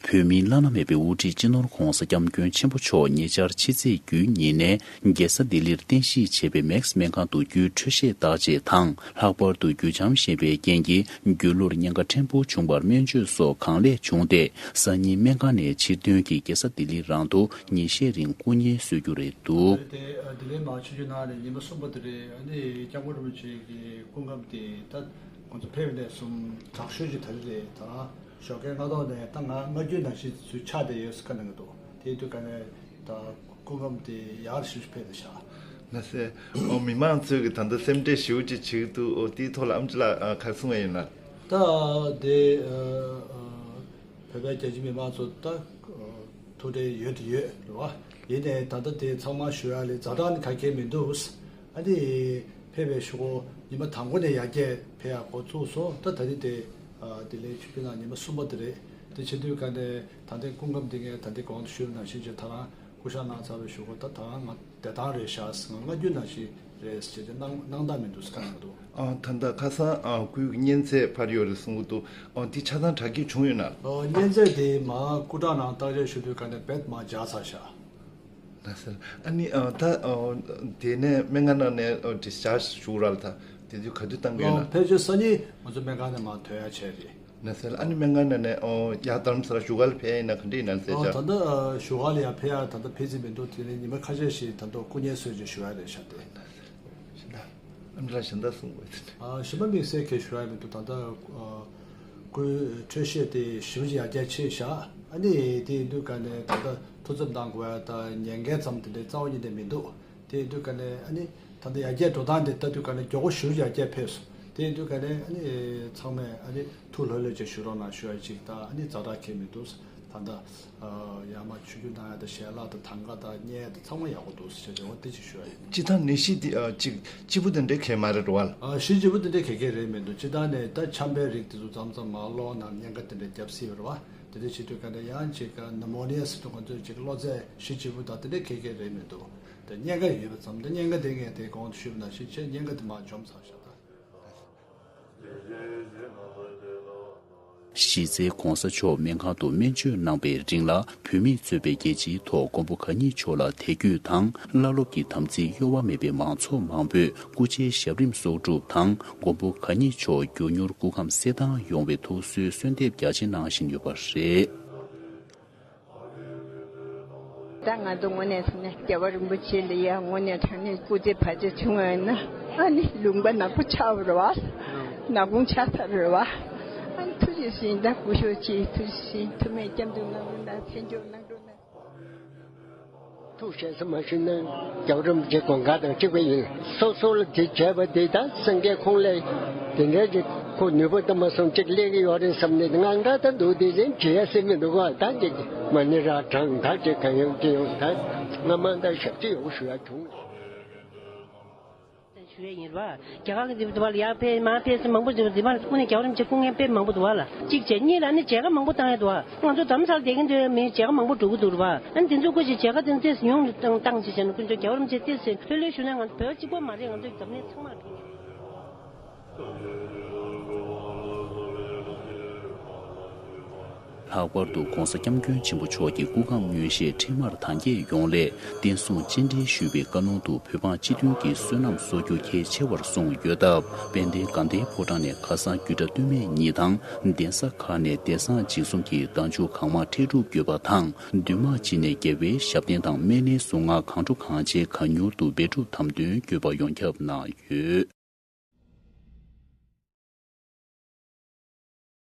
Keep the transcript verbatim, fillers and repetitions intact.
བོད་མིའི་བླ་ན་མེད་པའི་དབུ་ཁྲིད་སྤྱི་ནོར་༧གོང་ས་༧སྐྱབས་མགོན་ཆེན་པོ་མཆོག་ཉེ་ཆར་ཕྱི་ཚེས་བརྒྱད་ཉིན་ནས་རྒྱལ་ས་ལྡི་ལིར་རྟེན་གཞི་བྱས་པའི་མེག་སི་སྨན་ཁང་དུ་རྒྱུའི་འཕྲོད་བཞེས་བརྟག་དཔྱད་དང་། ལྷག་པར་དུ་རྒྱུ་ཆམ་ཞན་པའི་རྐྱེན་གྱིས་རྒྱུ་ལུར་ཉེན་ཁ་ཕྲན་བུ་བྱུང་བར་སྨན་བཅོས་སོགས་གང་ལེགས་བྱུང་སྟེ། སང་ཉིན་སྨན་ཁང་ནས་ཕྱིར་ཐོན་གྱིས་རྒྱལ་ས་ལྡི་ལི་རང་དུ་ཉིན་ཤས་རིང་སྐུ་ངལ་གསོ་རྒྱུ་རེད་འདུག། དེ་ལྡི་ལིའི་མར་ཆིབས་བསྒྱུར་གནང་ནས་ཉི་མ་གསུམ་པ་དེ་རེད། ཨ་ནི་སྐྱབས་མགོན་རིན་པོ་ཆེ་གི་སྐུ་ཁམས་དེ་ད་ཁོང་ཚོ་ཕེབས་ནས་བཟུང་དྲག་ཤོས་ཀྱི་ད་རེས་རེད། ད་ཞོགས་ཀའི་སྔ་ཐོག་ནས་ད་ང་ལྔ་བཅུ་ནང་བཞིན་ཚུར་ཆགས་བསྡད་ཡོད་ཟེར་བཀའ་གནང་གི་འདུག། དེའི་དུས་ཀ་ནས་ད་སྐུ་ཁམས་དེ་ཡག་ཞེ་པོ་ཅིག་ཕེབས་བསྡད་ཤག། ལགས་སེ། ཨོ། མི་མང་ཚོས་ཀྱི་ད་ལྟ་སེམས་ཁྲལ་ཞེ་པོ་ཅིག་བྱེད་ཀྱི་འདུག། ཨོ། དེའི་ཐོག་ལ་ཨེམ་ཆི་ལགས་ག་རེ་གསུང་ཡ་ཡོད་ན། ད་དེ་ཨ་ཨ་བོད་པའི་རྒྱ་ཆེའི་མི་མང་ཚོ་ད་ཨ་ཐུགས་ཁྲལ་ཡོད་དེ་ཡོད་རེད་བ། ཡིན་ནའི་ད་ལྟ་དེ་ཚང་མ་ཞུ་ཡ་ལས་ཛ་དྲག་ནི་ག་གེ་མི་འདུག། ཨ་ནི་ཕེབས་པའི་གཞུག་གུ་ཉི་མ་དང་པོ་ནས་ཡར་རྒྱས་ཕེབས་ཡ་འགོ་བཙུགས་སོང་། ད་ད་རེས་དེ་ཨ་ལྡི་ལིའི་ཆིབས་བསྒྱུར་གནང་ཉི་མ་གསུམ་པ་དེ་རེད། དེ་བྱེད་དུས་ཀ་ནས་ད་ལྟའི་སྐུ་ཁམས་འདི་ངས་ད་ལྟའི་གོང་དུ་ཞུས་པ་ནང་བཞིན་བྱས་ད་རང་སྐུ་གཤེགས་གནང་ཚར་བའི་གཞུག་གུ་ད་ད་རང་ང་བདེ་ཐང་རེད་ཤག་ཟེར། ང་སྔ་འགྱུར་ནང་བཞིན་རེད་ཟེར་བྱས་ཏེ་གནང་གནང་སྟངས་མི་འདུག་ཟེར་བཀའ་གནང་འདུག། ཨ། ད་ལྟ་ཁ་སང་ཨ་སྐུའི་གཉན་ཚད་འཕར་ཡོད་རེད་གསུང་གི་འདུག། ཨ། འདི་ཆ་ཚང་དྲག་སྐྱེད་བྱུང་ཡོད་ན། ཨ། གཉན་ཚད་དེ་མར་སྐུ་དྲག་ནང་བརྟག་དཔྱད་ཞུ་དུས་ཀ་ནས་རྦད་མར་འཇགས་ཚར་ཤག། ལགས་སེ། ཨ་ནི་ཨ་ད་ཨ་དེ་ནས་སྨན་ཁང་ནང་ནས་ཨ་ཌིས་ཅཱར་ཇི་ཞུ་ར་ལ་ད་དེ་དུས་ག་དུས་བཏང་གི་ཡོད་ན། ཨ། ཕལ་ཆེར་སང་ཉིན་ང་ཚོ་སྨན་ཁང་ནས་མར་ཐོན་ཡ་བྱས་རེད། ལགས་སེ། ཨ་ནི་སྨན་ཁང་ནང་ནས་ཨ་ཡར་རྡ་རམ་ས་ལ་བཞུགས་སྒར་ལ་ཕེབས་ཡ་ཡིན་ན་ག་འདྲ་ཡིན་ན་ཟེར་ཨ། ཅག། ད་ལྟ་ཨ་བཞུགས་སྒར་ལ་ཡར་ཕེབས་ཡ་ད་ལྟ་ཕེབས་རྩིས་མི་འདུག། དེ་ནས་ཉི་མ་ཁ་ཤས་ཤིག་ད་ལྟ་སྐུ་ངལ་གསོ་བྱས་བཞུགས་ཡ་རེད་ཤག་དེ། ཨ་ནི་ར་གཞན་དག་གསུང་དགོས་དེ། ཨ། གཞན་པ་དམིགས་བསལ་གྱི་ཞུ་ཡ་མི་འདུག། ད་ལྟ་ཨ་སྐུའི་འཕྲོད་བཞེས་དེ་ཞེ་པོ་ཅིག་ཡར་རྒྱས་ཕྱིན་ཤག། ཨ་ནི་དེ་ཡིན་དུས་ཀ་ནས་ད་ལྟ་ཐུགས་འཚབ་གནང་དགོས་ཡ་ད་ཉེན་ཁའི་མཚམས་དེ་འདྲའི་རྩ་བ་ཉིད་ནས་མི་འདུག། དེ་ཡིན་དུས་ཀ་ནས་ཨ་ནི་ད་ལྟ་ཡར་རྒྱས་འགྲོ་སྟངས་དེ་ལྟ་དུས་ཀ་ནས་མགྱོགས་པོ་ཞེ་པོ་ཅིག་ཡར་རྒྱས་ཕེབས་སོང་། དེ་ཡིན་དུས་ཀ་ནས་ཨ་ནི་ཚང་མས་ཨ་ནི་ཐུགས་ལྷོད་ལྷོད་ཅིག་བཞུགས་རོགས་གནང་ཞུ་ཡ་ཅིག་དང་། ཨ་ནི་ཛ་དྲག་གང་ཡང་མི་འདུག། ད་ལྟ་ཨ་ཡར་མར་ཆིབས་བསྒྱུར་གནང་ཡ་དང་ཞལ་ལག་དང་ཐང་ག་དང་གཉེར་དང་ཚང་མ་ཡག་པོ་འདུག་ཟེར་བྱས་འོ་དེ་ཅིག་ཞུ་ཡ་ཡིན། སྤྱིར་བཏང་ནད་གཞི་འདི་ཨ་ཅིག་སྐྱིད་པོ་དེ་འདྲའི་གང་ཡང་མ་རེད་རོ་བ་ལ། ཨ་གཞི་སྐྱིད་པོ་དེ་འདྲའི་གང་ཡང་རེད་མི་འདུག། སྤྱིར་བཏང་ནས་ད་ཆམ་པའི་རིགས་དེ་ཚོ་མཚམས་མཚམས་མར་གློ་ནང་གཉན་ཁ་དེ་འདྲ་རྒྱབ་སྲིད་པ་རེད་བ། དེ་འདྲ་བྱེད་དུས་ག་འདྲ་ཡང་ཅིག་ནི་མོ་ནི་ཡ་ཟེར་དུས་ང་ཚོས་ཅིག་གློ་ཚད་གཞི་སྐྱིད་པོ་དང་དེ་འདྲའི་གང་ཡང་རེད་མི་འདུག། དེ་གཉན་ཁ་ཡོད་པ་ཙམ། དེ་གཉན་ཁ་དེ་ངས་དེ་གོང་དུ་ཞུས་པ་ནང་བཞིན་བྱས་གཉན་ཁ་དེ་མར་འཇོམས་ཚར་ཤག་ད། གཞི་རྩའི་༧གོང་ས་མཆོག་སྨན་ཁང་དུ་སྨན་བཅོས་གནང་པའི་རིང་ལ། བོད་མིས་གཙོས་པའི་རྒྱལ་སྤྱིའི་ཐོག་མགོན་པོ་གང་ཉིད་མཆོག་ལ་དད་གུས་དང་བླ་སློབ་ཀྱི་དམ་ཚིག་གཡོ་བ་མེད་པའི་མང་ཚོགས་མང་པོས་སྐུ་ཕྱྭའི་ཞབས་རིམ་གསོག་སྒྲུབ་དང་། མགོན་པོ་གང་ཉིད་མཆོག་མགྱོགས་མྱུར་སྐུ་ཁམས་གསལ་ཐང་ཡོང་བའི་ཐུགས་གསོའི་གསོལ་འདེབས་རྒྱ་ཆེ་གནང་བཞིན་ཡོད་པ་རེད། ད་ང་ཚོ་དངོས་གནས་ཟེར་ན་རྒྱལ་བ་རིན་པོ་ཆེ་ལ་ཡ་དངོས་གནས་དྲང་གནས་སྐུ་ཚེ་བར་ཆད་བྱུང་བ་ཡིན་ན། ཨ་ནི་ལུང་པ་ནག་པོ་ཆགས་པ་རེད་བ། ནག་ཁུང་ཆགས་ཚར་རེད་བ། ཨ་ནི་ཐུགས་རྗེ་ཆེ། ད་སྐུ་ཞབས་ཀྱིས་ཐུགས་རྗེ་ཆེ། ཐུགས་སྨོན་སྐྱབས་འཇུག་གནང་རོགས་གནང་། མཚན་བརྗོད་གནང་རོགས་གནང་། ཐུགས་རྗེ་ཆེ་མ་ཞུས་ན་རྒྱལ་བ་རིན་པོ་ཆེ་དགོངས་འགལ་དང་གཅིག་པ་ཡིན། སོ་སོ་ལ་དེ་བྱས་པ་དེ་ད་སངས་རྒྱས་ཁོང་ལ་དེ་འདྲའི་ཅིག་ཁོ་ནུས་པ་ད་མ་སོང་ཅིག་སླེབས་ཀྱི་ཡོད་རེད་བསམ་ནས་དངངས་སྐྲག་ད་འདུག། དེ་བཞིན་བྱེད་ཡ་སེམས་མི་འདུག་ག། ད་ཅིག་མ་ཎི་ར་བགྲངས། ད་ཅིག་གང་ཡོང་ཅི་ཡོང་། ད་སྔ་མ་ད་ཞབས་ཕྱི་ཡོང་ཞུ་ཡ་བྱུང་། ཞུ་ཡ་ཡིན་རེད་བ། རྒྱ་གར་གྱི་འདི་བ་ལ་ཡར་ཕེབས་མར་ཕེབས་ཟེར་མང་པོ་འདི་བ་འདི་བ་ལ་དངོས་གནས་རྒྱལ་བ་རིན་པོ་ཆེ་སྐུ་ངལ་དཔེ་མང་པོ་འདུག་བ་ལ། གཅིག་བྱས། གཉིས་ལ་ནི་མཇལ་ཁ་མང་པོ་བཏང་ཡ་འདུག་བ། ང་ཚོ་རྡ་རམ་ས་ལ་བསྡད་མཁན་དེ་མི་མཇལ་ཁ་མང་པོ་འགྲོ་གི་འདུག་རེད་བ། ཨ་ནི་འདི་ཚོ་སྐུ་མཁྱེན་མཇལ་ཁ་དེ་ཏོག་ཙམ་ཉུང་བཏང་བཏང་ཅིག་བྱས་ན། དཀོན་མཆོག་རྒྱལ་བ་རིན་པོ་ཆེ་ཏོག་ཙམ་ལྷོད་ལྷོད་བཞུགས་ན། ང་ཚོ་བོད་གཅིག་པོ་མ་རེད། ང་ཚོ་འཛམ་གླིང་ཚང་མར་ཕན་ཡོད། ལྷག་པར་དུ་༧གོང་ས་༧སྐྱབས་མགོན་ཆེན་པོ་མཆོག་གི་སྐུ་ཁམས་མངོན་ཤེས་འཕྲིན་མར་དར་རྒྱས་ཡོང་སླད། བསྟན་སྲུང་སྤྱན་འདྲེན་ཞུས་པའི་བཀའ་ལུང་དུ་བོད་འབངས་སྤྱི་མཐུན་གྱི་བསོད་ནམས་གསོག་རྒྱུ་གལ་ཆེ་བར་གསུངས་ཡོད་སྟབས། དཔལ་ལྡན་དགའ་ལྡན་ཕོ་བྲང་ནས་ཁ་སང་རྒྱུད་གྲྭ་སྟོད་སྨད་གཉིས་དང་། གདན་ས་ཁག་ནས་བདེ་གསང་འཇིགས་གསུམ་གྱི་བདག་འཇུག་གང་མང་འཕྲལ་སྒྲུབ་དགོས་པ་དང་། འདུས་མང་སྤྱི་ནས་རྒྱལ་བའི་ཞབས་བརྟན་དང་སྨན་བླའི་གཟུངས་སྔགས་གང་འཕྲོ་གང་ཆེ་གང་མྱུར་དུ་འབད་སྒྲུབ་དམ་དོན་དགོས་པ་ཡོངས་ཁྱབ་གནང་ཡོད།